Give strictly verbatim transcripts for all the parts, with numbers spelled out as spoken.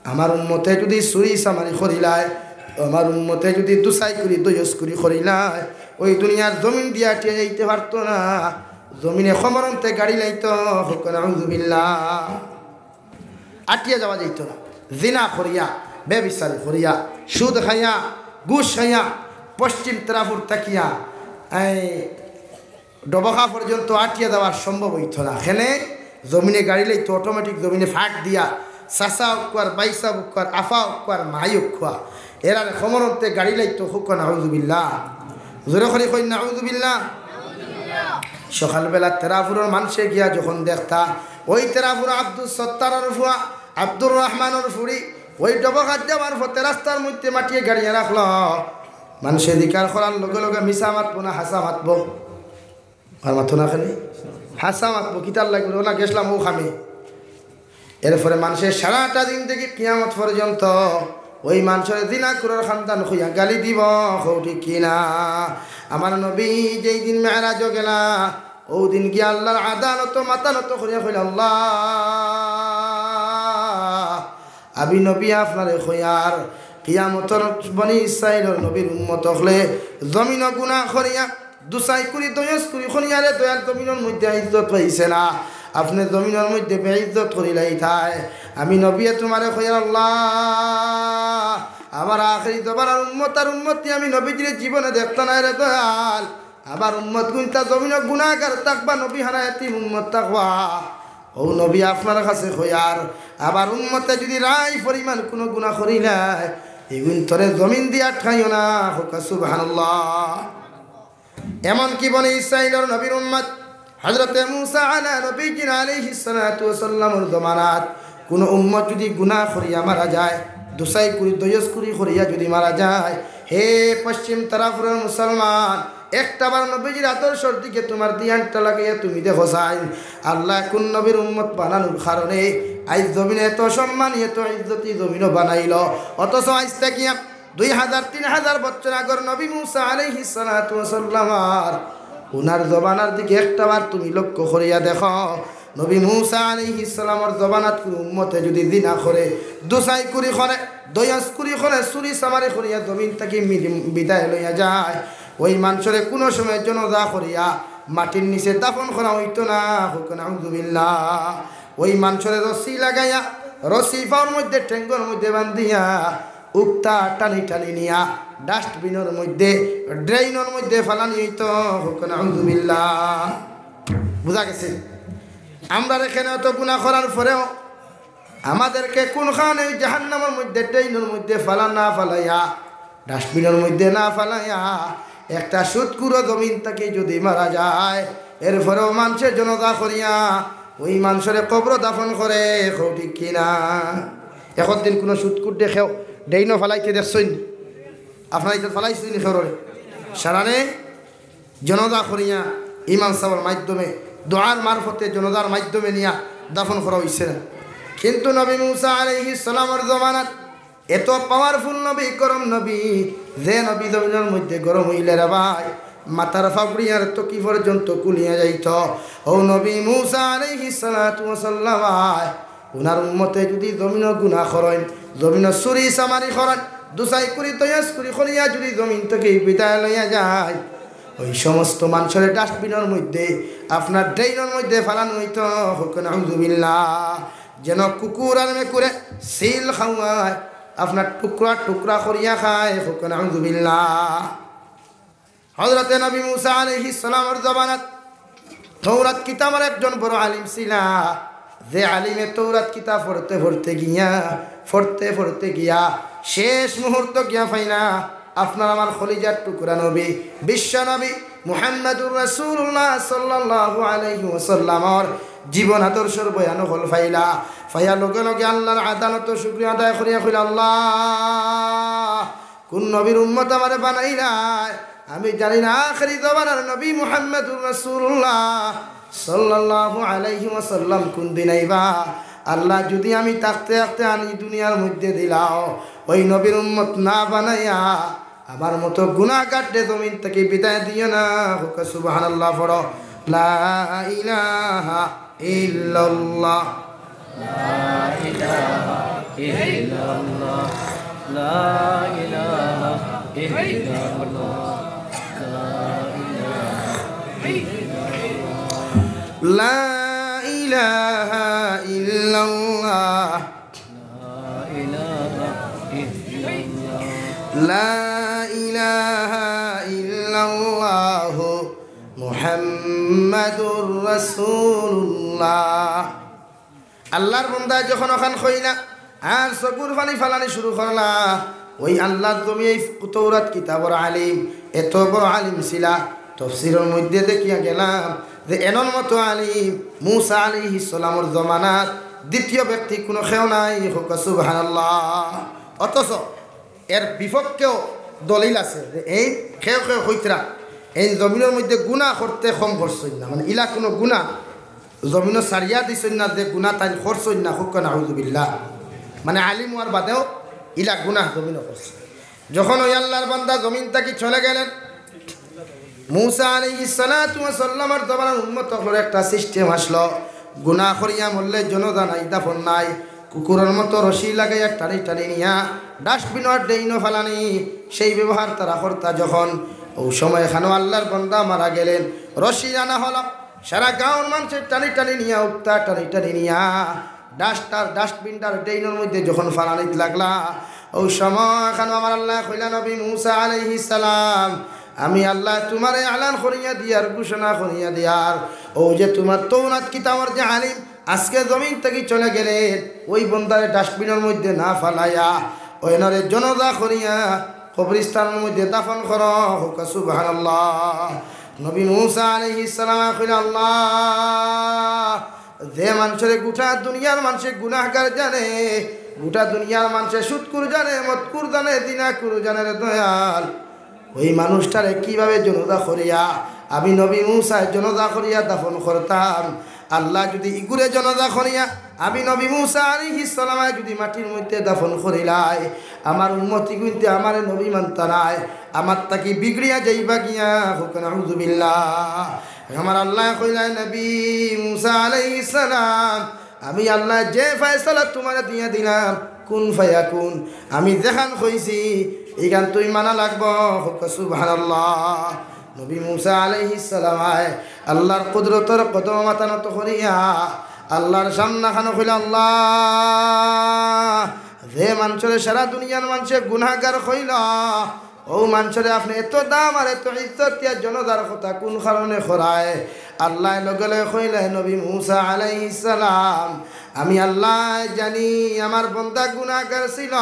আমার উম্মতে যুদি চুরি চামারি করিলায়, আমার উম্মতে যুদি দুসাই করি দয়স করি করিলায়, ওই দুনিয়ার জমিন দিয়া আটিয়া যাইতে পারতো না। জমিনে কমরন্তে গাড়ি লাইতো, কউক্কা নাউজুবিল্লাহ। আটিয়া যাওয়া যাইতো না। জিনা করিয়া, বেবিচারি করিয়া, সুদ খাইয়া, ঘুষ খাইয়া, পশ্চিম তেরাফুর থাকিয়া, এই ডবকা পর্যন্ত আটিয়া যাওয়া সম্ভব অইতো না। কেনে? জমিনে গাড়ি লাইতো, automatic জমিনে ফাঁক দিয়া, চাচা অউক্কা, বাইসাব অউক্কা, আফা অউক্কা, মাই অউক্কা, এরারে কমরন্তে গাড়ি লাইতো, কউক্কা নাউজুবিল্লাহ। জোরে করি কইন নাউজুবিল্লাহ। সকালবেলা তেরাফুরর মানষে গিয়া যখন দেখতা, ওই তেরাফুর আব্দুস সত্তারর ফুয়া, আব্দুর রহমানর ফুড়ি, ওই ডবকাত যাওয়ার পথে রাস্তার মধ্যে মাটিয়ে গাড়িয়া রাখলো। মানষে জিকার করার লগে লগে মিছা মাতবো না হাছা মাতবো? আর মাতো না কেনে? হাছা মাতবো, কিতার লাগি? "ও না, গেছলাম অউ কামে।" এরপরে মানষে সারাটা দিন থাকি কিয়ামত পর্যন্ত ওই মানষরে জিনা করর খান্দান কইয়া গালি দিবো, কও ঠিক কি না? আমার নবী যেই দিন মেরাজো গেলা, অউ দিন গিয়া আল্লার আদালতো মাথা নত করিয়া কইলা, "আল্লাহ, আমি নবী আপনারে কইয়ার, কিয়ামতর বনি ইসরাইলর নবীর উম্মত অকলে জমিনো গুনা করিয়া, দুসাই করি, দয়স করি করিয়ারে দয়াল জমিনর মধ্যে ইজ্জত পাইছে না, আপনে জমিনর মধ্যে বেইজ্জত করিলাইতায়। আমি নবীয়ে তুমারে কইয়ার, আল্লাহ, আমার আখেরি জমানার উম্মত আর উম্মতি আমি নবীজিরে জীবনে দেখতা নায় রে দয়াল। আমার উম্মত গুনতা জমিনো গুনাগার থাকবা, নবী হারা এতিম উম্মত থাকবা। অউ নবী আপনার কাছে কইয়ার, আমার উম্মতে যুদি রাই পরিমাণ কুনু গুনা করিলায়, ইগুইন্তরে জমিন দিয়া আটকাইও না।" কউক্কা সুবহানাল্লাহ। এমনকি বনি ইসরাইলর নবীর উম্মত হযরতে মুসা আলা নবীজিনা আলাইহিস সালাতু ওয়াস সালামর জমানাত কুনু উম্মত যুদি গুনা করিয়া মারা যায়, দুসাই করি, দয়স করি করিয়া যুদি মারা যায়, হে পশ্চিম তেরাফুরর মুসলমান, একটাবার নবীজির আদর্শর দিকে তুমার ধিয়ানটা লাগাইয়া তুমি দেখো চাইন, আল্লায় কুন নবীর উম্মত বানানোর কারণে আইজ জমিনে এত সম্মানী, এত ইজ্জতি জমিনো বানাইলো। অথচ আইজ থাকিয়া দুই হাজার, তিন হাজার বছর আগর নবী মুসা আলাইহিস সালাতু ওয়াস সালাম আর উনার জমানার দিকে একটাবার তুমি লক্ষ্য করিয়া দেখো। নবী মুসা আলাইহিস সালামর জমানাত কুনু উম্মতে যুদি জিনা করে, দুসাই করি করে, দয়স করি করে, চুরি চামারি করিয়া জমিন থাকি মি-, বিদায় লইয়া যায়, ওই মানষরে কুনু সময় জানাজা করিয়া মাটির নিচে দাফন করা অইতো না। কউক্কা নাউজুবিল্লাহ। ওই মানষরে রশি লাগাইয়া, রশি পাওর মধ্যে, ঠেঙ্গর মধ্যে বান্ধিয়া, উক্তা টানি টানি নিয়া ডাস্টবিনর মধ্যে, ড্রেইনর মধ্যে ফালানি অইতো। কউক্কা নাউজুবিল্লাহ। বুঝা গেছে? আমরার এখানে অত গুনা করার পরেও আমাদেরকে কুন কারণে ওই জাহান্নামর মধ্যে, ড্রেইনর মধ্যে ফালা না ফালাইয়া, ডাস্টবিনর মধ্যে না ফালাইয়া, একটা সুদখুরও জমিন থাকি যুদি মারা যায়, এরপরেও মানষে জানাজা করিয়া ওই মানষরে কবরো দাফন করে, কও ঠিক কি না? একদিন কুনু সুদখুর দেখেও ড্রেইনো ফালাইতে দেখছইন? আপনারা ইতা ফালাইছইন নি কেউরে? সারানে জানাজা করিয়া ইমাম সাহেবর মাধ্যমে, দোয়ার মারফতে জানাজার মাধ্যমে নিয়া দাফন করা অইছে না। কিন্তু নবী মুসা আলাইহিস সালামর জমানাত এত powerful নবী, গরম নবী, যে নবী জমিনর মধ্যে গরম অইলে রে ভাই, মাথার পাগড়ি আর টুপি পর্যন্ত খুলিয়া যাইতো। অউ নবী মুসা আলাইহিস সালাতু ওয়াস সালাম, উনার উম্মতে যুদি জমিনো গুনা করইন, জমিনো চুরি চামারি করইন, দুসাই করি, দয়স করি করিয়া যুদি জমিন থাকি বিদায় লইয়া যায়, ওই সমস্ত মানষরে ডাস্টবিনর মধ্যে, আপনার ড্রেইনর মধ্যে ফালানো অইতো। কউক্কা নাউজুবিল্লাহ। যেন কুকুর আর মেকুরে সিল খাওয়ায়, আপনার টুকরা টুকরা করিয়া খায়। কউক্কা নাউজুবিল্লাহ। হযরতে নবী মুসা আলাইহিস সালামর জমানাত তৌরাত কিতাবর একজন বড় আলিম ছিলা, যে আলিমে তৌরাত কিতাব পড়তে পড়তে গিয়া, পড়তে পড়তে গিয়া শেষ মুহূর্ত গিয়া পাইলা আপনার আমার কলিজার টুকরা নবী, বিশ্ব নবী মুহাম্মাদুর রাসূলুল্লাহ সাল্লাল্লাহু আলাইহি ওয়াসাল্লামর জীবন আদর্শর বয়ান অকল পাইলা। পাইয়া লগে লগে আল্লাহর আদালতো শুকরিয়া আদায় করিয়া কইলা, "আল্লাহ, কুন নবীর উম্মত আমারে বানাইলায়? আমি জানি না আখেরি জমানার নবী মুহাম্মাদুর রাসূলুল্লাহ সাল্লাল্লাহু আলাইহি ওয়াসাল্লাম কুন দিন আইবা। আল্লাহ, যুদি আমি থাকতে থাকতে আনি দুনিয়ার মধ্যে দিলাও, ওই নবীর উম্মত না বানাইয়া আমার মতো গুনাহগাররে জমিন থাকি বিদায় দিও না।" কউক্কা সুবহানাল্লাহ পড়ো। লা ইলাহা ইল্লাল্লাহ। إلا الله، لا إله إلا الله، لا إله إلا الله. لا إله إلا الله. لا إله إلا الله. لا إله إلا الله محمد رسول الله. আল্লাহর বন্দায় যখন অখান কইলা, আর চকুর পানি ফালানি শুরু করলা, ওই আল্লাহর নবী এই তৌরাত কিতাবর আলিম, এত বড় আলিম ছিলা। তফসিরর মধ্যে দেখিয়া গেলাম যে এনর মতো আলিম মুসা আলাইহিস সালামর জমানাত দ্বিতীয় ব্যক্তি কুনু কেউ নাই। কউক্কা সুবহানাল্লাহ। অথচ এর বিপক্ষেও দলিল আছে যে এই কেউ কেউ কইতরা এই জমিনর মধ্যে গুনাহ করতে কম করছইন না, মানে ইলা কুনু গুনাহ জমিনো ছাড়িয়া দিছইন না, যে গুনাহ তাইন করছইন না, কউক্কা নাউজুবিল্লাহ। মানে আলিম অওয়ার বাদেও ইলা গুনাহ জমিনো করছইন। যখন ওই আল্লাহর বান্দা জমিন থাকি চলে গেলেন, মুসা আলাইহিস সালাতু ওয়াস সালামর জমানার উম্মত অকলর একটা system আছলো, গুনাহ করিয়া মরলে জানাজা নাই, দাফন নাই, কুকুরর মতো রশি লাগাইয়া টানি টানি নিয়া ডাস্টবিনর ড্রেইনো ফালানি, সেই ব্যবহার তারা করতা। যখন অউ সময় খানো আল্লাহর বান্দা মারা গেলেন, রশি আনা হলো, সারা গাঁওর মানষে টানি টানি নিয়া, উক্তা টানি টানি নিয়া ডাস্টার, ডাস্টবিনটার ড্রেইনর মধ্যে যখন ফালানিত লাগলা, অউ সময় খানো আমার আল্লায় কইলা, নবী মুসা আলাইহিস সালাম, আমি আল্লায় তুমারে এলান করিয়া দিয়ার, ঘোষণা করিয়া দিয়ার, অউ যে তুমার তৌরাত কিতাবর যে আলিম আজকে জমিন থাকি চলে গেলেন, ওই বন্দারে ডাস্টবিনর মধ্যে না ফালাইয়া, ওইনরে জানাজা করিয়া কবরস্থানর মধ্যে দাফন করো। কউক্কা সুবহানাল্লাহ। নবী মুসা আলাইহিস সালামে কইলা, আল্লাহ, যে মানষরে গুটা দুনিয়ার মানষে গুনাহগার জানে, গুটা দুনিয়ার মানষে সুদখুর জানে, মদখুর জানে, জিনাখুর জানে রে দয়াল, ওই মানুষটারে কিভাবে জানাজা করিয়া আমি নবী মুসায় জানাজা করিয়া দাফন করতাম, আল্লায় যুদি ইগুরে জানাজা করিয়া আমি নবী মুসা আলাইহিস সালামে যুদি মাটির মধ্যে দাফন করিলাই, আমার উম্মতিগুইন্তে আমারে নবী মানতা নায়, আমার থাকি বিগড়িয়া যাইবা গিয়া। কউক্কা নাউজুবিল্লাহ। আমার আল্লায় কইলা, নবী মুসা আলাইহিস সালাম, আমি আল্লায় যে ফয়সালা তুমারে দিয়া দিলাম, কুন ফায়াকুন, আমি যেখান কইছি, ইখান তুই মানা লাগবো। কউক্কা সুবহানাল্লাহ। নবী মুসা আলাইহিস সালামে আল্লাহর কুদরতর কদমো মাথা নত করিয়া আল্লাহর সামনে খানো কইলা, আল্লাহ, যে মানষরে সারা দুনিয়ার মানষে গুনাহগার কইলা, অউ মানষরে আপনে এত দাম আর এত ইজ্জত দিয়া জানাজার কথা কুন কারণে করায়? আল্লায় লগে লগে কইলা, নবী মুসা আলাইহিস সালাম, আমি আল্লায় জানি আমার বন্দা গুনাহগার ছিল,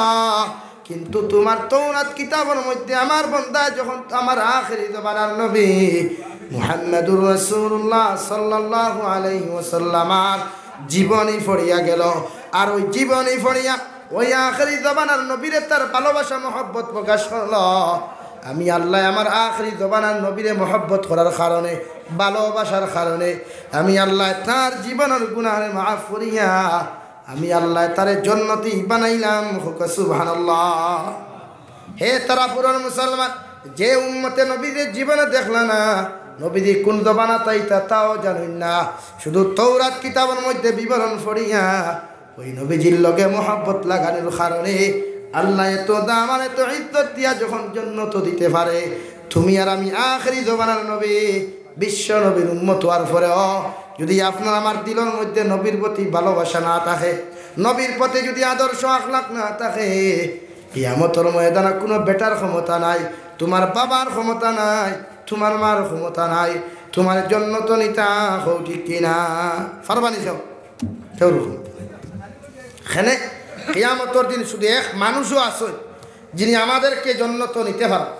কিন্তু তুমার তৌরাত কিতাবর মধ্যে আমার বন্দা যখন আমার আখেরি জমানার নবী মুহাম্মাদুর রাসূলুল্লাহ সাল্লাল্লাহু আলাইহি ওয়াসাল্লামর জীবনী পড়িয়া গেল, আর ওই জীবনী পড়িয়া ওই আখেরি জমানার নবীরে তার ভালোবাসা মহব্বত প্রকাশ করল। আমি আল্লায় আমার আখেরি জমানার নবীরে মহব্বত করার কারণে, ভালোবাসার কারণে আমি আল্লায় তার জীবনর গুনাহরে মাফ করিয়া আমি আল্লায় তারে জন্নতি বানাইলাম। কউক্কা সুবহানাল্লাহ। হে তারাপুরর মুসলমান, যে উম্মতে নবীরে জীবনে দেখলা না, নবীজি কুন জমানাত আইতা তাও জানইন না, শুধু তৌরাত কিতাবর মধ্যে বিবরণ পড়িয়া ওই নবীজির লগে মহব্বত লাগানির কারণে আল্লায় এত দাম আর এত ইজ্জত দিয়া যখন জন্নত দিতে পারে, তুমি আর আমি আখেরি জমানার নবী, বিশ্ব নবীর উম্মত অওয়ার পরেও যুদি আপনার আমার দিলর মধ্যে নবীর প্রতি ভালোবাসা না থাকে, নবীর প্রতি যুদি আদর্শ আখলাক না থাকে, কিয়ামতর ময়দানো কুনু বেটার ক্ষমতা নাই, তুমার বাবার ক্ষমতা নাই, তুমার মার ক্ষমতা নাই, তুমারে জন্নতো নিতা। কও ঠিক কি না? পারবা নি যাও? কেউর ক্ষমতা নাই। কেনে কিয়ামতর দিন শুধু এক মানুষও আছে যিনি আমাদেরকে জন্নতো নিতে পারবা।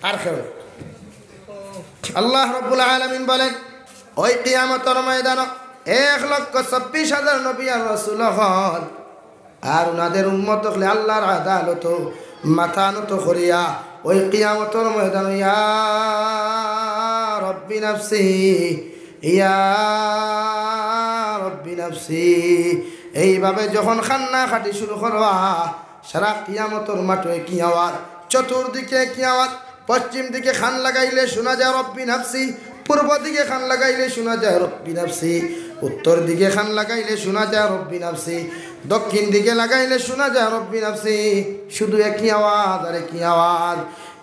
আর কেউ না। আল্লাহ রাব্বুল আলামিন বলেন, ওই কিয়ামতর ময়দানো এক লক্ষ চব্বিশ হাজার নবী আর রাসূল অকল, আর উনাদের উম্মত অকলে আল্লাহর আদালতো মাথা নত করিয়া ওই কিয়ামতর ময়দানো, ইয়া রব্বি নাফসি, ইয়া রব্বি নাফসি, এইভাবে যখন কান্নাকাটি শুরু করবা, সারা কিয়ামতর মাঠো একই আওয়াজ, চতুর্দিকে একই আওয়াজ। পশ্চিম দিকে কান লাগাইলে শুনা যায় রব্বি নাফসি, পূর্ব দিকে কান লাগাইলে শুনা যায় রব্বি নাফসি, উত্তর দিকে কান লাগাইলে শুনা যায় রব্বি নাফসি, দক্ষিণ দিকে লাগাইলে শুনা যায় রব্বি নাফসি। শুধু একই আওয়াজ আর একই আওয়াজ।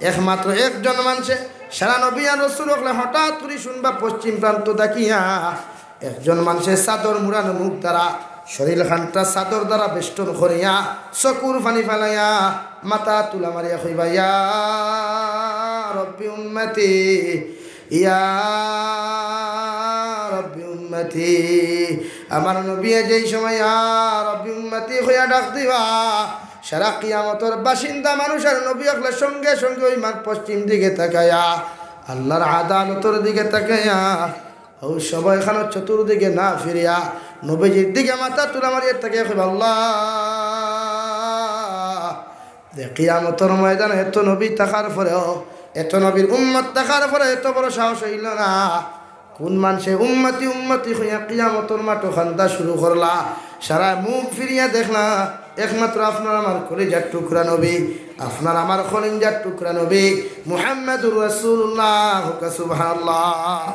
একমাত্র একজন মানষে, সারা নবী আর রসুল অকলে হঠাৎ করি শুনবা পশ্চিম প্রান্ত তাকিয়া, একজন মানষে চাদর মুড়ানো মুখ দ্বারা, শরীর খানটা চাদর দ্বারা বেষ্টন করিয়া, চকুর পানি ফালাইয়া, মাথা তুলা মারিয়া কইবা, "ইয়া রব্বি উম্মতি, ইয়া রব্বি উম্মতি।" আমার নবীয়ে যেই সময় "ইয়া রব্বি উম্মতি" কইয়া ডাক দিবা, সারা কিয়ামতর বাসিন্দা মানুষ আর নবী অকলে সঙ্গে সঙ্গে ওই মার পশ্চিম দিকে তাকাইয়া, আল্লাহর আদালতর দিকে তাকাইয়া, ও সবাই খানো চতুর্দিকে না ফিরিয়া নবীজির দিকে মাথা তুলা মারিয়া তাকিয়া কইবা, "আল্লাহ।" যে কিয়ামতর ময়দানে এত নবী থাকার পরেও, এত নবীর উম্মত থাকার পরে এত বড় সাহস অইল না। কোন মানষে উম্মতি উম্মতি কইয়া কিয়ামতর মাঠো কান্দা শুরু করলা? সারা মুখ ফিরিয়া দেখলা, একমাত্র আপনার আমার কলিজার টুকরা নবী, আপনার আমার কলিজার টুকরা নবী মুহাম্মাদুর রাসূলুল্লাহ। কউক্কা সুবহানাল্লাহ।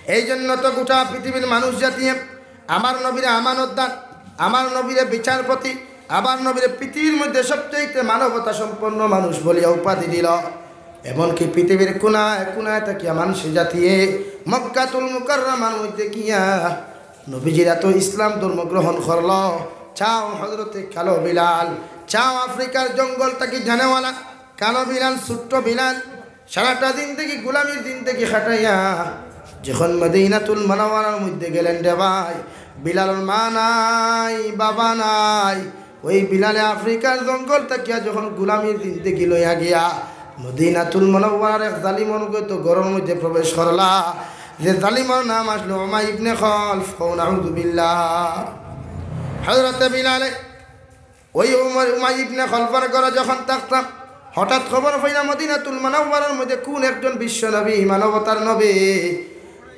এই জন্য তো গোটা পৃথিবীর মানুষ জাতিয়ে আমার নবীরে আমানতদার, আমার নবীরে বিচারপতি, আমার নবীরে পৃথিবীর মধ্যে সবচাইতে মানবতা সম্পন্ন মানুষ বলিয়া উপাধি দিল। এমনকি পৃথিবীর কোনায় কোনায় থাকিয়া মানষে জাতিয়ে মক্কাতুল মুকাররমার মধ্যে গিয়া নবীজির আতো ইসলাম ধর্ম গ্রহণ করল। চাও হযরতে কালো বিলাল, চাও আফ্রিকার জঙ্গল থাকি জানেওয়ালা কালো বিলাল, ছোট্ট বিলাল, সারাটা জিন্দেগি গোলামির জিন্দেগি কাটাইয়া যখন মদিনাতুল মুনাওয়ারার মধ্যে গেলেন রে ভাই, বিলালর মা নাই, বাবা নাই, ওই বিলালে আফ্রিকার জঙ্গল থাকিয়া যখন গোলামির জিন্দেগি লইয়া গিয়া মদিনাতুল মুনাওয়ারার এক জালিমর মতো ঘরর মধ্যে প্রবেশ করলা, যে জালিমর নাম আসলো উমাই ইবনে খলফ। কও নাউজুবিল্লাহ। হযরতে বিলালে ওই উমর, উমাই ইবনে খলফর ঘরো যখন থাকতা, হঠাৎ খবর পাইলা মদিনাতুল মুনাওয়ারার মধ্যে কোন একজন বিশ্ব নবী, মানবতার নবী,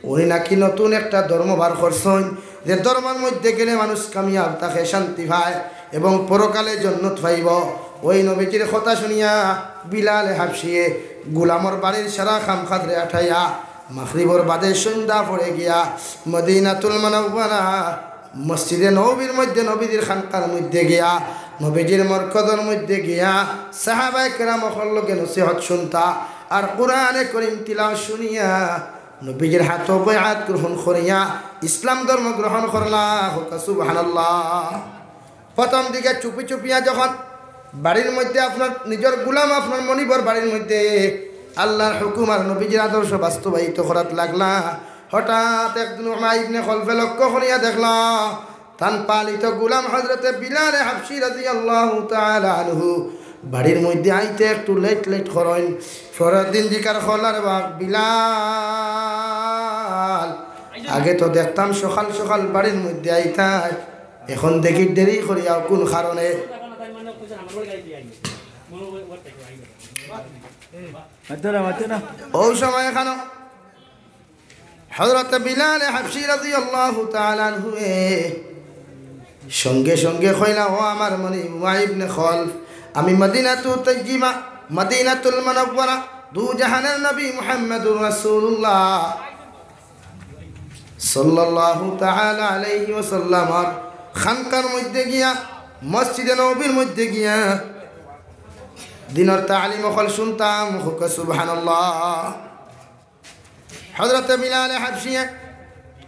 উনি নাকি নতুন একটা ধর্ম বার করছইন, যে ধর্মর মধ্যে গেলে মানুষ কামিয়াব থাকে, শান্তি পায় এবং পরকালে জন্নত পাইব। ওই নবীজির কথা শুনিয়া বিলালে হাবশিয়ে গোলামর বাড়ির সারা কাম কাজরে আঠাইয়া মাগরিবর বাদে সন্ধ্যা পড়ে গিয়া মদিনাতুল মুনাওয়ারা মসজিদে নববীর মধ্যে, নবীজির খানকার মধ্যে গিয়া, নবীজির মরকজর মধ্যে গিয়া সাহাবায়ে কেরাম অকলর লগে নসিহত শুনতা, আর কোরআনে করিম তিলাওয়াত শুনিয়া নবীজির আতো বয়াত গ্রহণ করিয়া ইসলাম ধর্ম গ্রহণ করলা। কউক্কা সুবহানাল্লাহ। প্রথম দিকে চুপি চুপিয়া যখন বাড়ির মধ্যে আপনার নিজর গোলাম আপনার মনিবর বাড়ির মধ্যে আল্লাহর হুকুম আর নবীজির আদর্শ বাস্তবায়িত করাত লাগলা, হঠাৎ একদিন উমাই ইবনে খলফে লক্ষ্য করিয়া দেখলা, তান পালিত গোলাম হযরতে বিলালে হাবশি রাদিয়াল্লাহু তাআলা আনহু বাড়ির মধ্যে আইতে একটু লেট লেট করইন। পরের দিন জিকার করলা, "রে বা বিলাল, আগে তো দেখতাম সকাল সকাল বাড়ির মধ্যে আইতায়, এখন দেখি দেরি করিয়াও কোন কারণে?" মাতো না, মাতো না। ওই সময় এখানো হযরতে বিলালে হাবশি রাদিয়াল্লাহু তাআলা আনহুয়ে সঙ্গে সঙ্গে কইলা, "ও আমার মনিব উমাই ইবনে খলফ, আমি মদিনাতু তৈয়িবা, মদিনাতুল মুনাওয়ারা, দু জাহানের নবী মুহাম্মাদুর রাসূলুল্লাহ সাল্লাল্লাহু তাআলা আলাইহি ওয়াসাল্লামর খানকার মধ্যে গিয়া, মসজিদে নববীর মধ্যে গিয়া দিনর তালিম অকল শুনতাম।" কউক্কা সুবহানাল্লাহ। হযরতে বিলালে হাবশিয়ে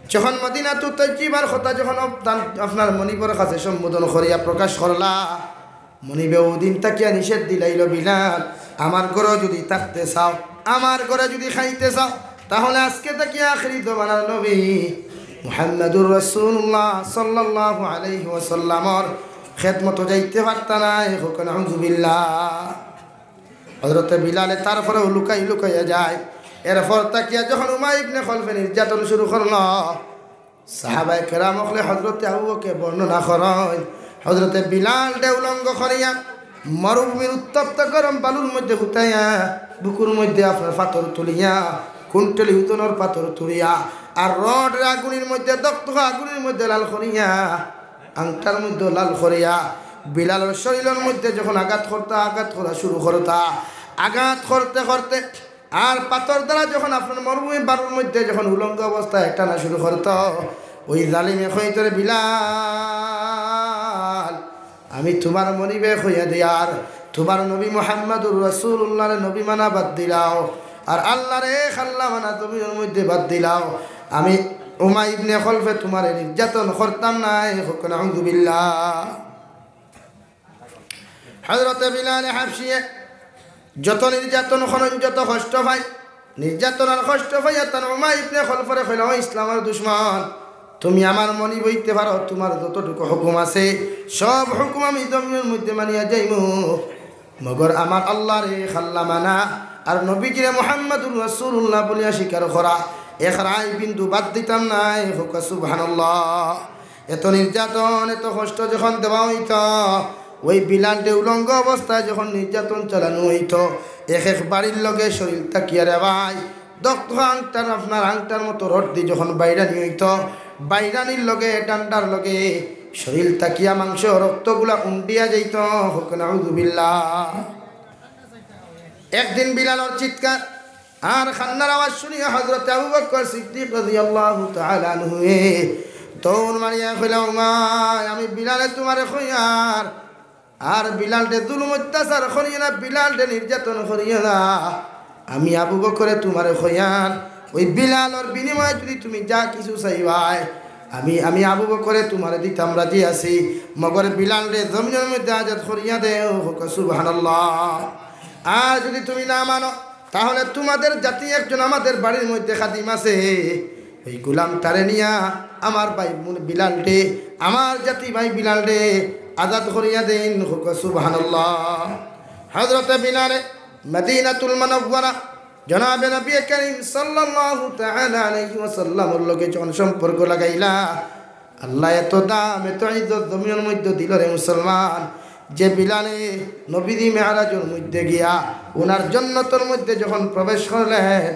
যখন মদিনাতু তৈয়িবার কথা যখন আপ-, তান-, আপনার মনিবর কাছে সম্বোধন করিয়া প্রকাশ করলা, মনিবে ওদিন থাকিয়া নিষেধ দিলাইল, "বিলাল, আমার ঘরো যদি থাকতে চাও, আমার ঘরে যদি খাইতে চাও, তাহলে আজকে থাকিয়া আখেরি জমানার নবী মুহাম্মাদুর রাসূলুল্লাহ সাল্লাল্লাহু আলাইহি ওয়াসাল্লামর খেদমতো যাইতে পারতা নায়।" কউক্কা নাউজুবিল্লাহ। হযরতে বিলালে তারপরেও লুকাই লুকাইয়া যায়। এরপর থাকিয়া যখন উমাই ইবনে খলফে নির্যাতন শুরু করল, সাহাবায়ে কেরাম অকলে হযরতে আবু বকরকে বর্ণনা করইন, হযরতে বিলালরে উলঙ্গ করিয়া মরুভূমির উত্তপ্ত গরম বালুর মধ্যে হুতাইয়া, বুকুর মধ্যে আপনার পাথর তুলিয়া, কুইন্টাল ওজনর পাথর তুলিয়া, আর রডরে আগুনের মধ্যে, দগদগা আগুনের মধ্যে লাল করিয়া, আংটার মধ্যে লাল করিয়া, বিলালর শরীরর মধ্যে যখন আঘাত করতা, আঘাত করা শুরু করতা, আঘাত করতে করতে আর পাথর দ্বারা যখন আপনার মরুভূমি বালুর মধ্যে যখন উলঙ্গ অবস্থায় টানা শুরু করতো, ওই জালিমে কইতো, "রে বিলাল, আমি তুমার মনিবে কইয়া দিয়ার, তুমার নবী মুহাম্মাদুর রাসূলুল্লাহরে নবী মানা বাদ দিলাও, আর আল্লাহরে আল্লাহ মানা জমিনর মধ্যে বাদ দিলাও, আমি উমাই ইবনে খলফে তুমারে নির্যাতন করতাম নায়।" কউক্কা নাউজুবিল্লাহ। হযরতে বিলালে হাবশিয়ে যত নির্যাতন করইন, যত কষ্ট পাইন, নির্যাতন আর কষ্ট পাইয়া তান উমাই ইবনে খলফরে কইলা, "ও ইসলামর দুশমন, তুমি আমার মনিব অইতে পারো, তুমার যতটুকু হুকুম আছে, সব হুকুম আমি জমিনর মধ্যে মানিয়া যাইমু। মগর আমার আল্লাহরে আল্লাহ মানা আর নবীজিরে মুহাম্মাদুর রাসূলুল্লাহ বলিয়া স্বীকার করা, এক রাই বিন্দু বাদ দিতাম নায়।" কউক্কা সুবহানাল্লাহ। এত নির্যাতন, এত কষ্ট যখন দেওয়া অইতো, ওই বিলালরে উলঙ্গ অবস্থায় যখন নির্যাতন চালানো অইতো, এক এক বাড়ির লগে শরীল থাকিয়া রে ভাই, রক্ত আংটার, আপনার আংটার মতো রড দি যখন বাইরানি অইতো, বাইরানির লগে, ডান্ডার লগে শরীল থাকিয়া মাংস রক্তগুলা উন্ডিয়া যাইতো। কউক্কা নাউজুবিল্লাহ। একদিন বিলালর চিৎকার আর কান্নার আওয়াজ শুনিয়া হযরতে আবু বকর সিদ্দিক রাদিয়াল্লাহু তাআলা আনহুয়ে দৌড় মারিয়া কইলা, "উমাই, আমি বিলালে তুমারে কইয়ার, আর বিলালরে জুলুম অত্যাচার করিও না, বিলালরে নির্যাতন করিও না। আমি আবু বকরে তুমারে কইয়ার, ওই বিলালর বিনিময়ে যুদি তুমি যা কিছু চাইবায়, আমি, আমি আবু বকরে তুমারে দিতাম রাজি আছি, মগর বিলালরে জমিনর মধ্যে আজাদ করিয়া দেও।" কউক্কা সুবহানাল্লাহ। আর যুদি তুমি না মানো, তাহলে তুমাদের জাতি একজন আমাদের বাড়ির মধ্যে খাদিম আছে, ওই গুলাম তারে নিয়া আমার ভাই বিলালরে, আমার জাতি ভাই বিলালরে আজাদ করিয়া দেইন। কউক্কা সুবহানাল্লাহ। হযরতে বিলালে মদিনাতুল মুনাওয়ারা জনাবে নবী করিম সাল্লাল্লাহু তাআলা আলাইহি ওয়াসাল্লামর লগে যখন সম্পর্ক লাগাইলা, আল্লায় এত দাম, এত ইজ্জত জমিনর মধ্যে দিলো রে মুসলমান, যে বিলালে নবীজি মেরাজর মধ্যে গিয়া উনার জন্নতর মধ্যে যখন প্রবেশ করলেন,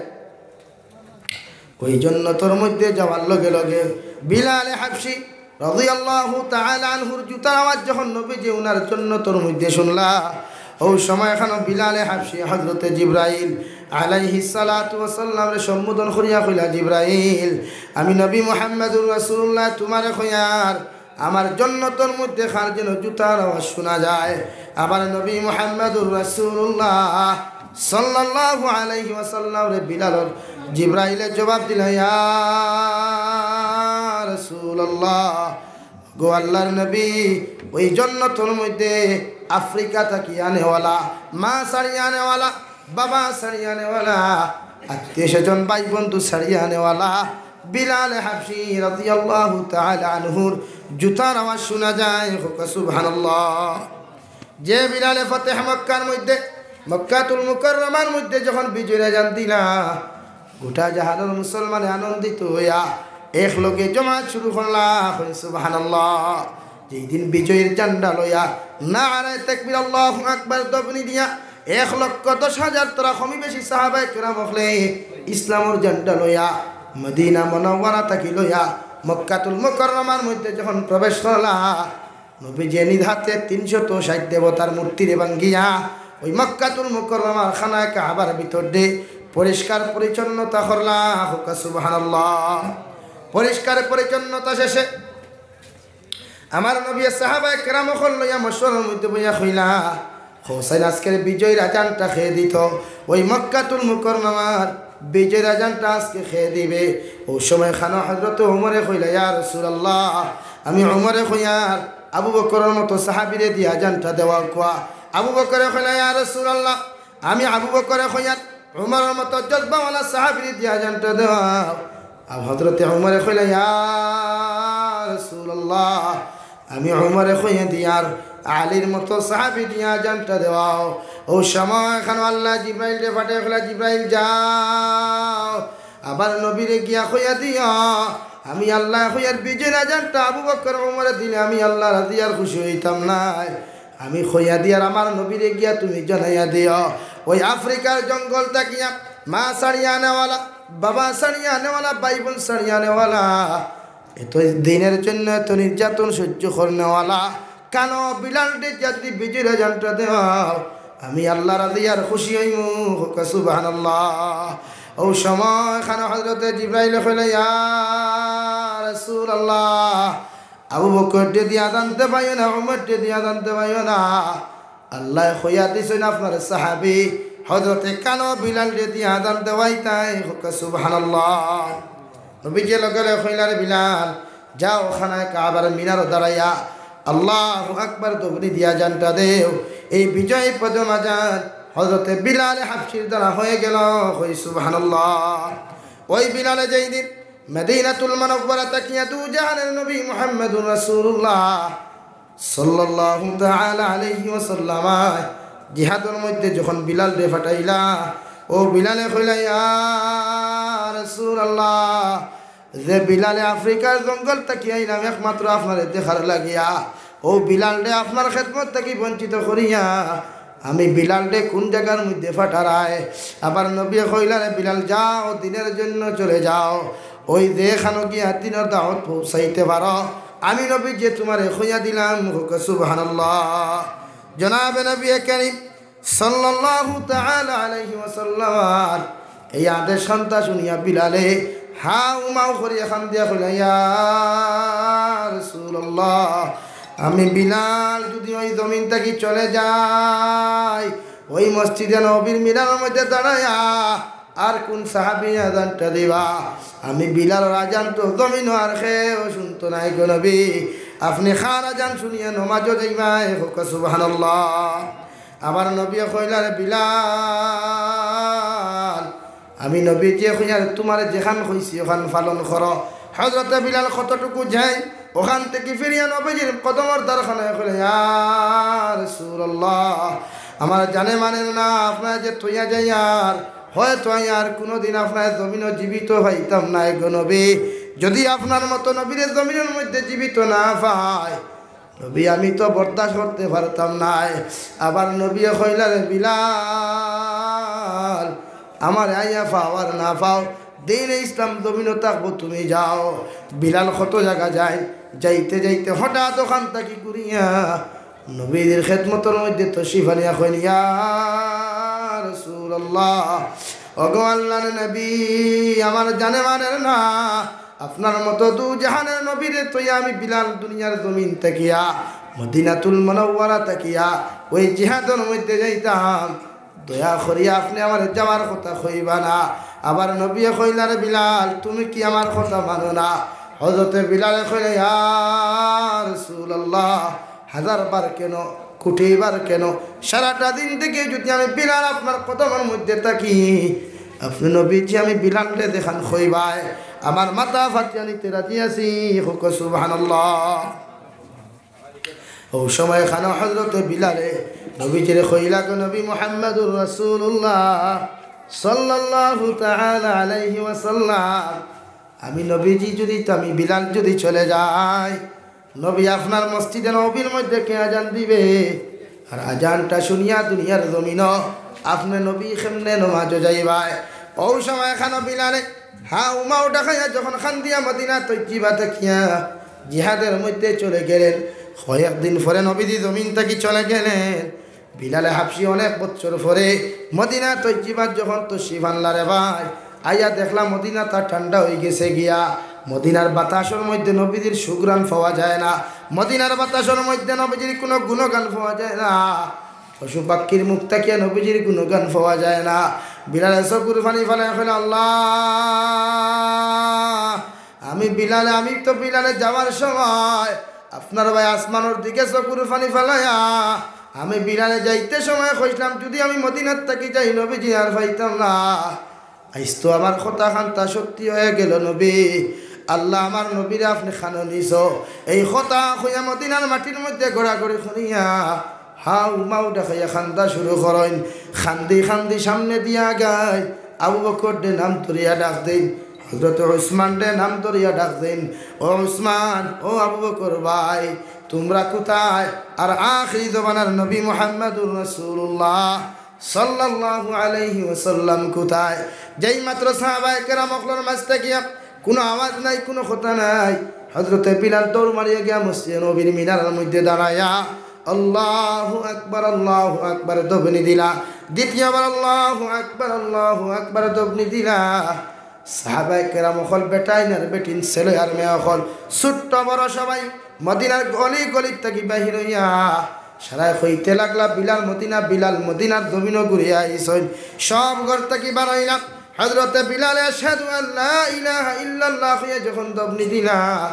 ওই জন্নতর মধ্যে যাওয়ার লগে লগে বিলালে হাবশি রাদিয়াল্লাহু তাআলা আনহুর জুতার আওয়াজ যখন নবীজি উনার জন্নতর মধ্যে শুনলা, ওই সময় এখানো বিলালে হাবশি হযরতে জিব্রাইল আলাইহিস সালাতু ওয়াস সালামরে সম্বোধন করিয়া কইলা, "জিব্রাইল, আমি নবী মুহাম্মাদুর রাসূলুল্লাহ তুমারে কইয়ার, আমার জন্নতর মধ্যে কার যেন জুতার আওয়াজ শুনা যায়।" আমার নবী মুহাম্মাদুর রাসূলুল্লাহ সাল্লাল্লাহু আলাইহি ওয়াসাল্লামরে বিলালর জিব্রাইলে জবাব দিলা, "ইয়া রাসূলুল্লাহ, গো আল্লাহর নবী, ওই জন্নতর মধ্যে আফ্রিকা থাকি আনেওয়ালা, মা ছাড়ি আনেওয়ালা, বাবা ছাড়ি আনেওয়ালা, আত্মীয় স্বজন, ভাই বন্ধু ছাড়ি আনেওয়ালা বিলালে হাবশি রাদিয়াল্লাহু তাআলা আনহুর জুতার আওয়াজ শুনা যায়।" কউক্কা সুবহানাল্লাহ। যে বিলালে ফতেহ মক্কার মধ্যে, মক্কাতুল মুকাররমার মধ্যে যখন বিজয়র আজান দিলা, গোটা জাহানর মুসলমানে আনন্দিত অইয়া এক লগে জমাত শুরু করলা। কইন সুবহানাল্লাহ। যেই দিন বিজয়র ঝান্ডা লইয়া নারায়ে তাকবীর, আল্লাহু আকবার ধ্বনি দিয়া এক লক্ষ দশ হাজার তারা কমই বেশি সাহাবায়ে কেরাম অকলে ইসলামর ঝান্ডা লইয়া মদিনা মুনাওয়ারা থাকি লইয়া মক্কাতুল মুকাররমার মধ্যে যখন প্রবেশ করলা, নবীজি নিজ হাতে তিনশত ষাইট দেবতার মূর্তিরে ভাঙ্গিয়া ওই মক্কাতুল মুকাররমার খানায়ে কাবার ভিতর দে পরিষ্কার পরিচ্ছন্নতা করলা। কউক্কা সুবহানাল্লাহ। পরিষ্কার পরিচ্ছন্নতা শেষে আমার নবী সাহাবায়ে কেরাম অকল লইয়া মশওয়ারার মধ্যে বইয়া কইলা, "হোসাইন, আজকের বিজয়র আজানটা কে দিতো? ওই মক্কাতুল মুকাররমার বিজয়র আজানটা আজকে কে দিবে?" ওই সময় খানো হযরতে উমরে কইলা, "ইয়া রাসূলুল্লাহ, আমি উমরে কইয়ার, আবু বকরর মতো সাহাবীরে দিয়া আজানটা দেওয়াউক্কা।" আবু বকরে কইলা, "ইয়া রাসূলুল্লাহ, আমি আবু বকরে কইয়ার, উমরর মতো জজবাওয়ালা সাহাবীরে দিয়া আজানটা দেওয়াও।" আর হযরতে উমরে কইলা, "ইয়া রাসূলুল্লাহ, আমি উমরে কইয়া দিয়ার, আলীর মতো সাহাবী দিয়া আজানটা দেওয়াও।" ওই সময় খানো আল্লায় জিব্রাইলরে পাঠাইয়া কইলা, "জিব্রাইল যাও, আবার নবীরে গিয়া কইয়া দিও, আমি আল্লায় কইয়ার বিজয়র আজানটা আবু বকর উমরে দিলে আমি আল্লাহ রাজি আর খুশি অইতাম নায়। আমি কইয়া দিয়ার আমার নবীরে গিয়া তুমি জানাইয়া দিও।" ওই আফ্রিকার জঙ্গল থাকিয়া মা ছাড়িয়া আনেওয়ালা, বাবা ছাড়িয়া আনেওয়ালা, ভাই বোন ছাড়িয়া আনেওয়ালা, এত দিনের জন্য এত নির্যাতন সহ্য করনেওয়ালা কালো বিলালরে যদি বিজয়র আজানটা দেওয়াও, আমি আল্লাহ রাজি আর খুশি অইমু, কউক্কা সুবহানাল্লাহ। অউ সময় খানো হযরতে জিব্রাইলে কইলা, ইয়া রাসূলুল্লাহ, আবু বকররে দিয়া আজান দেওয়াইও না, উমররে দিয়া আজান দেওয়াইও না। আল্লায় কইয়া দিছইন আপনার সাহাবী হযরতে কালো বিলালরে দিয়া আজান দেওয়াইতায়, কউক্কা সুবহানাল্লাহ। নবীজিয়ে লগে লগে কইলা, রে বিলাল, যাও খানায় কাবার মিনারো দাঁড়াইয়া আল্লাহু আকবার ধ্বনি দিয়া আজানটা দেও। এই বিজয় পদম আজান হযরতে বিলালে হাবশির দ্বারা হয়ে গেল। কই সুবহানাল্লাহ। ওই বিলালে যেই দিন মদিনাতুল মুনাওয়ারা থাকিয়া দু জাহানের নবী মুহাম্মাদুর রাসূলুল্লাহ সাল্লাল্লাহু তাআলা আলাইহি ওয়াসাল্লাম জিহাদর মধ্যে যখন বিলালরে পাঠাইলা, অউ বিলালে কইলা, ইয়া রাসূলুল্লাহ, যে বিলালে আফ্রিকার জঙ্গল থাকি আইলাম একমাত্র আপনারে দেখার লাগিয়া, অউ বিলালরে আপনার খেদমত থাকি বঞ্চিত করিয়া আমি বিলালরে কুন জাগার মধ্যে পাঠারায়? আবার নবীয়ে কইলা, রে বিলাল, যাও, দ্বীনের জন্য চলে যাও, ওই যেখানো গিয়া দ্বীনর দাওয়াত পৌঁছাইতে পারো, আমি নবীজিয়ে তুমারে কইয়া দিলাম, কউক্কা সুবহানাল্লাহ। জনাবে নবী করিম সাল্লাল্লাহু তাআলা আলাইহি ওয়াসাল্লাম এই আদেশ খানতা শুনিয়া বিলালে হাউ মাউ করিয়া কান্দিয়া কইলা, ইয়া রাসূলুল্লাহ, আমি বিলাল যদি ওই জমিন থাকি চলে যাই, ওই মসজিদে নবীর মিনারর মধ্যে দাঁড়াইয়া আর কুন সাহাবী আজানটা দিবা? আমি বিলালর আজান তো জমিনো আর কেউ শুনতো নায় গো নবী। আপনে কার আজান শুনিয়া নমাজো যাইবায়, কউক্কা সুবহানাল্লাহ। আবার নবীয়ে কইলা, রে বিলাল, আমি নবীজিয়ে কইয়ার তুমারে যেখান কইছি ওখান পালন করো। হযরতে বিলাল কতটুকু যায়, ওখান থাকি ফিরিয়া নবীজির কদমর দ্বারখানায় কইলা, ইয়া রাসূলুল্লাহ, আমার জানে মানের না, আপনারে যে থইয়া যাইয়ার, হয়তো আমি আর কুনুদিন আপনারে জমিনো জীবিত পাইতাম নায় গো নবী। যদি আপনার মতো নবীরে জমিনর মধ্যে জীবিত না পাই, নবী, আমি তো বরদাস্ত করতে পারতাম নায়। আবার নবীয়ে কইলা, রে বিলাল, আমারে আইয়া পাও আর না পাও, দ্বীনে ইসলাম জমিনো থাকবো, তুমি যাও। বিলাল কত জাগা যায়, যাইতে যাইতে হঠাৎ ওখান থাকি ঘুরিয়া নবীজির খেদমতর মধ্যে তশরিফ আনিয়া কইন, ইয়া রাসূলুল্লাহ, ওগো আল্লাহর নবী, আমার জানে মানের না, আপনার মতো দু জাহানের নবীরে থইয়া আমি বিলাল দুনিয়ার জমিন থাকিয়া, মদিনাতুল মুনাওয়ারা থাকিয়া ওই জিহাদর মধ্যে যাইতাম। দয়া করিয়া আপনে আমারে যাওয়ার কথা কইবা না। আবার নবীয়ে কইলা, রে বিলাল, তুমি কি আমার কথা মানো না? হযরতে বিলালে কইলা, ইয়া রাসূলুল্লাহ, হাজার বার কেন, কোটি বার কেন, সারাটা জিন্দেগি যদি আমি বিলাল আপনার কদমর মধ্যে থাকি, আপনে নবীজি আমি বিলালরে যেখান কইবায়, আমার মাথা ফাটিয়া নিতে রাজি আছি। কউক্কা সুবহানাল্লাহ। অউ সময় খানো হযরতে বিলালে নবীজিরে কইলা, গো নবী মুহাম্মাদুর রাসূলুল্লাহ সাল্লাল্লাহু তাআলা আলাইহি ওয়াসাল্লাম, আমি নবীজি যদি, তো আমি বিলাল যদি চলে যাই, নবী, আপনার মসজিদে নববীর মধ্যে কে আজান দিবে? আর আজানটা শুনিয়া দুনিয়ার জমিনো আপনে নবী কেমনে নমাজো যাইবায়? অউ সময় খানো বিলালে হাউ মাউ ডাকাইয়া যখন কান্দিয়া মদিনা তৈয়্যিবা থাকিয়া জিহাদের মধ্যে চলে গেলেন, কয়েকদিন পরে নবীজি জমিন থাকি চলে গেলেন। বিলালে হাবশি অনেক বছর পরে মদিনা তৈয়্যিবাত যখন তশরিফ আনলা রে ভাই, আইয়া দেখলা মদিনাটা ঠান্ডা অইগেছে গিয়া। মদিনার বাতাসর মধ্যে নবীজির সুঘ্রাণ পাওয়া যায় না, মদিনার বাতাসর মধ্যে নবীজির কুনু গুণগান পাওয়া যায় না, পশু পাখির মুখ থাকিয়া নবীজির গুণগান পাওয়া যায় না। বিলালে চকুর পানি ফালাইয়া কইলা, আল্লাহ, আমি বিলালে, আমি তো বিলালে যাওয়ার সময় আপনার ভাই আসমানর দিকে চকুর পানি ফালাইয়া, আমি বিলালে যাইতে সময় কইছলাম, যদি আমি মদিনাত থাকি যাই, নবীজিরে আর পাইতাম না। আইজ তো আমার কথা খান্তা সত্যি হয়ে গেল নবী। আল্লাহ, আমার নবীরে আপনে কানো নিছো। এই কথা কইয়া মদিনার মাটির মধ্যে গড়াগড়ি করিয়া হাউ মাউ ডাকাইয়া কান্দা শুরু করইন। কান্দি কান্দি সামনে দিয়া আগাইন, আবু বকররে নাম ধরিয়া ডাক দেইন, হযরত উসমানরে নাম ধরিয়া ডাক দেইন, ও উসমান, ও আবু বকর ভাই, তুমরা কোথায়? আর আখিরি জমানার নবী মুহাম্মাদুর রাসূলুল্লাহ সাল্লাল্লাহু আলাইহি ওয়াসাল্লাম কোথায়? যেই মাত্র সাহাবায়ে কেরাম অকলর মাঝ থাকিয়া কুনু আওয়াজ নাই, কুনু কথা নাই, হযরতে বিলাল দৌড় মারিয়া গিয়া মসজিদে নবীর মিনারার মধ্যে দাঁড়াইয়া আল্লাহু আকবার, আল্লাহু আকবার, দবনি দিলা। দ্বিতীয়বার আল্লাহু আকবার, আল্লাহু আকবার, দবনি দিলা। সাহাবায়ে কেরাম অকল, বেটাইন আর বেটিন, ছেলে আর মেয়ে অকল, ছোট্ট বড় সবাই মদিনার অলি গলি থাকি বাহির অইয়া সারায় কইতে লাগলা, "বিলাল মদিনা, বিলাল মদিনার জমিনো ঘুরিয়া আইছইন।" সব ঘর থাকি বার অইলা। হযরতে বিলালে আশহাদু আল্লা ইলাহা ইল্লাল্লাহ কইয়া যখন দবনি দিলা,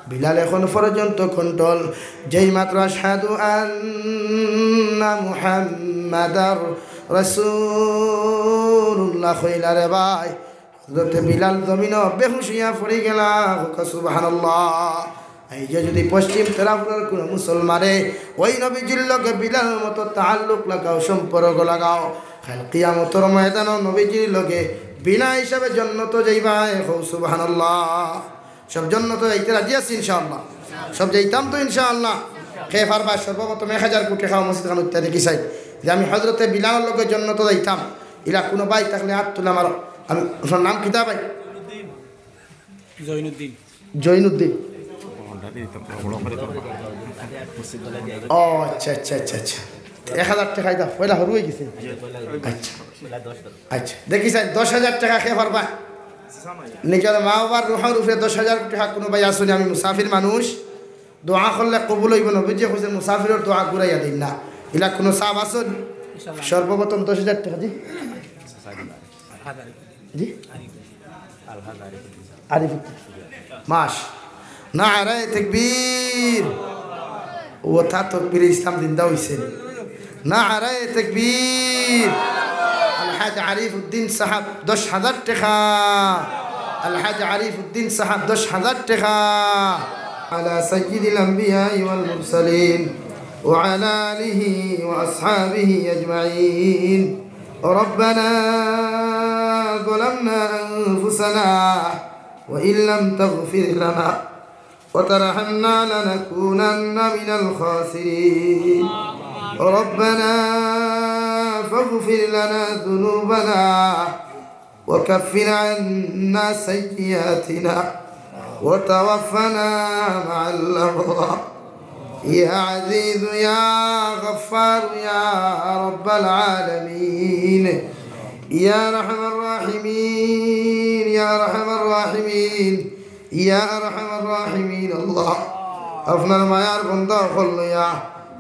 বিলাল এখন পর্যন্ত কন্ট্রোল, যেই মাত্র আশহাদু আন্না মুহাম্মাদার রাসূলুল্লাহ কইলা রে ভাই, হযরতে বিলাল জমিনো বেহুশ অইয়া পড়ি গেলা। কউক্কা সুবহানাল্লাহ। এই যে যদি পশ্চিম ত্রিপুরার কোনো মুসলমানে ওই নবীজির লগে বিলালর মতো তাআল্লুক লাগাও, সম্পর্ক লাগাও, কাল কিয়ামতর ময়দানো নবীজির লগে বিনা হিসাবে জন্নতো যাইবা। কও সুবহানাল্লাহ। সব জন্নতো যাইতে রাজি আছি ইনশাআল্লাহ? সব যাইতাম তো ইনশাআল্লাহ? কে পারবা সর্বপ্রথম এক হাজার কোটি খাওয়া মসজিদ খান উত্তর দেখি চাই যে আমি হযরতে বিলালর লগে জন্নতো যাইতাম? ইলা কোনো ভাই থাকলে আত তুলে আমার। আমি, আপনার নাম কিতা ভাই? জৈনুদ্দিন। জৈনুদ্দিন। ও আচ্ছা, আচ্ছা, আচ্ছা, আচ্ছা। এক হাজার টেকা এটা পয়লা হুরু অই গেছে। আচ্ছা, আচ্ছা, দেখি চাই, দশ হাজার টেকা কে পারবা? নিজর মা বাবার রুহর উপরে দশ হাজার টেকা কোনো ভাই আছইন নি? আমি মুসাফির মানুষ, দোয়া করলে কবুল অইবো। নবীজিয়ে কইছইন, "মুসাফিরর দোয়া ঘুরাইয়া দেইন না।" ইলা কোনো সাব আছইন নি? সর্বপ্রথম দশ হাজার টেকা, জি। জি? আরিফ। মাস। নারায়ে তাকবীর। অতা তকবীরে ইসলাম জিন্দা অইছে। নারায়ে তাকবীর। আলহাজ আরিফ উদ্দিন সাহেব দশ হাজার টেকা। আলহাজ আরিফ উদ্দিন সাহেব দশ হাজার টেকা। على سيد الأنبياء والمرسلين وعلى آله وأصحابه أجمعين. ربنا ظلمنا أنفسنا وإن لم تغفر لنا وترحمنا لنكونن من الخاسرين. ربنا فاغفر لنا ذنوبنا وكفر عنا سيئاتنا وتوفنا مع الأبرار. يا عزيز يا غفار يا رب العالمين. يا أرحم الراحمين، يا أرحم الراحمين، يا أرحم الراحمين। আল্লাহ, আপনার মায়ার বান্দা অকল লইয়া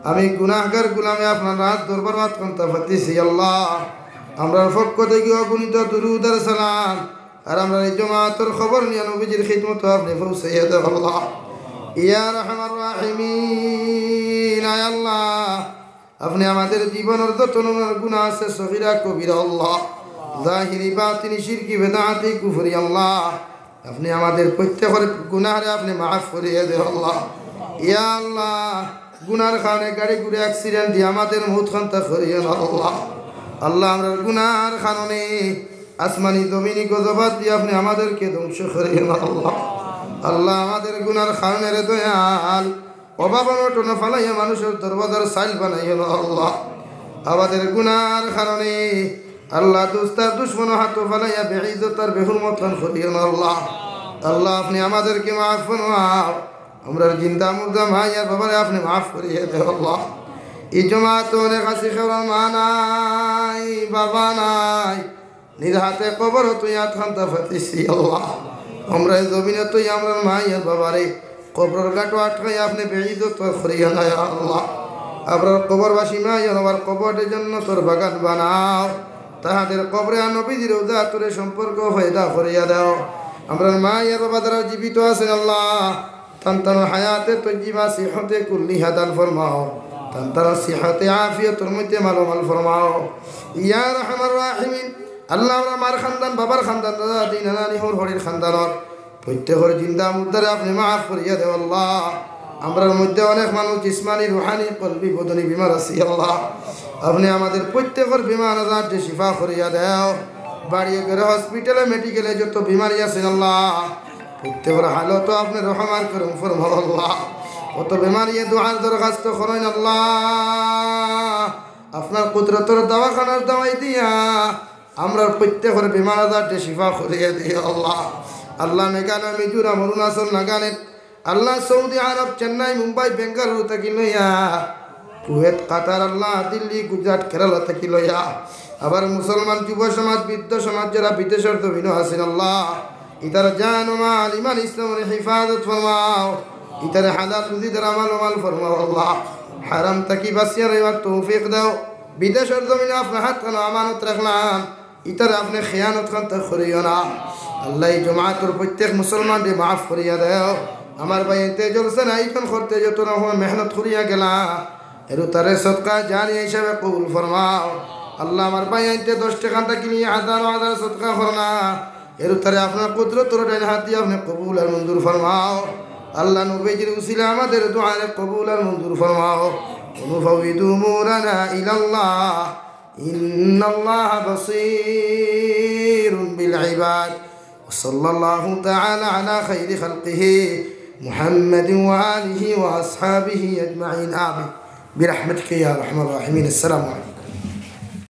আমি গুনাহগার গোলামে আপনার রাত দরবার মাত করতে পারতেছি। আল্লাহ, আমরার পক্ষ থাকি অগণিত দুরূদ আর সালাম আর আমরার এই জমাতর খবর নিয়া নবীজির খিদমতো আপনে পৌঁছাইয়া দেও আল্লাহ। ইয়া আরহামার রাহিমিন, আয় আল্লাহ, আপনে আমাদের জীবনর যত নমুনার গুনাহ আছে, সগীরা কবিরা আল্লাহ, জাহিরি বাতিনি, শিরকি বেদাতি কুফরি আল্লাহ, আপনে আমাদের প্রত্যেকর গুনাহরে আপনে মাফ করিয়া দেও আল্লাহ। ইয়া আল্লাহ, গুনার কারণে গাড়ি ঘুরে accident দিয়া আমাদের মউত খান্তা করিও না আল্লাহ। আল্লাহ, আমরার গুনার কারণে আসমানি জমিনি গজবাত দিয়া আপনে আমাদেরকে ধ্বংস করিও না আল্লাহ। আল্লাহ, আমাদের গুনার কারণে রে দয়াল, অভাব অনটন ফালাইয়া মানুষর দরওয়াজার চাইল বানাইও না আল্লাহ। আমাদের গুনার কারণে আল্লাহ, দুস্ত আর দুশমন হাতো ফালাইয়া বেইজ্জত আর বেহুরমত খান করিও না আল্লাহ। আল্লাহ, আপনে আমাদেরকে মাফ ফরমাও। আমরার জিন্দা মুর্দা মাই আর বাবারে আপনে মাফ করিয়া দেও আল্লাহ। এই জমাতো অনেক আছি, কেউর মা নাই, বাবা নাই, নিজ হাতে কবরো তুই আত খান্তা পাতিছি আল্লাহ। আমরা এই জমিনো তুই আমরার মাই আর বাবারে কবরর গাটো আটকাই আপনে বেইজ্জত করিও না ইয়া আল্লাহ। আমরার কবরবাসী মাই আর বাবার কবররে জন্নতর বাগান বানাও। তাহাদের কবরে আর নবীজির রওজা তোরে সম্পর্ক পয়দা করিয়া দাও। আমরার মাই আর বাবা যারা জীবিত আছেন আল্লাহ, তান তান হায়াতে তৈয়বা, সিহতে কুল্লিহা দান ফরমাও। তান তান সিহতে আফিয়তর মধ্যে মালামাল ফরমাও। ইয়া আরহামার রাহিমিন, আল্লাহ, আমরার মার খান্দান, বাবার খান্দান, দাদা, দাদি, নানা, নানি, হউর, হড়ির খান্দানর প্রত্যেকর জিন্দা মুর্দারে আপনে মাফ করিয়া দেও আল্লাহ। আমরার মধ্যে অনেক মানুষ জিসমানি, রুহানি, কলবি, বদনি বিমার আছি আল্লাহ। আপনে আমাদের প্রত্যেকর বিমার আজার যে শিফা করিয়া দেও। বাড়িয়ে ঘরে, হসপিটালে, মেডিকেলে যত বিমারি আছেন আল্লাহ, প্রত্যেকর হালতো আপনে রহম আর করম ফরমাও আল্লাহ। কত বেমারিয়ে দোয়ার দরখাস্ত করইন আল্লাহ, আপনার কুদরতর দাওয়াখানার দাওয়াই দিয়া আমরার প্রত্যেকর বেমার আজার যে শিফা করিয়া দিও আল্লাহ। আল্লাহ, মেঘালয়, মিজোরাম, অরুণাচল, নাগাল্যান্ড, আল্লাহ, সৌদি আরব, চেন্নাই, মুম্বাই, বেঙ্গালুরু থাকি লইয়া কুয়েত, কাতার, আল্লাহ, দিল্লি, গুজরাট, কেরালা থাকি লইয়া আবার মুসলমান যুব সমাজ, বৃদ্ধ সমাজ, যারা বিদেশর জমিনো আছেন, আল্লাহ, ইতার জান ও মাল, ইমান, ইসলামর হেফাজত ফরমাও। ইতারে হালাল রুজি দ্বারা মালামাল ফরমাও, আল্লাহ। হারাম থাকি বাঁচিয়া রইবার তৌফিক দাও। বিদেশর জমিনো আপনার হাত খানো আমানত রাখলাম, ইতারে আপনে খেয়ানত খান তো করিও না। আল্লাহ, এই জমাতর প্রত্যেক মুসলমানরে মাফ করিয়া দেও। আমার ভাইয়াইন্তে জলসার আয়োজন করতে যত রকম মেহনত করিয়া গেলা, এরু তারে সদকা জারিয়া হিসাবে কবুল ফরমাও। আল্লাহ, আমার ভাইয়াইন্তে দশ টেকা থাকি নিয়া হাজারো হাজার সদকা করলা, এরু তারে আপনার কুদরতর ডাইন হাত দিয়া আপনে কবুল আর মঞ্জুর ফরমাও। আল্লাহ, নবীজির উসিলা আমাদের দোয়ারে কবুল আর মঞ্জুর ফরমাও। ونفوض أمورنا إلى الله إن الله بصير بالعباد. وصلى الله تعالى على خير خلقه محمد وآله وأصحابه أجمعين. آمين. برحمتك يا أرحم الراحمين. السلام عليكم.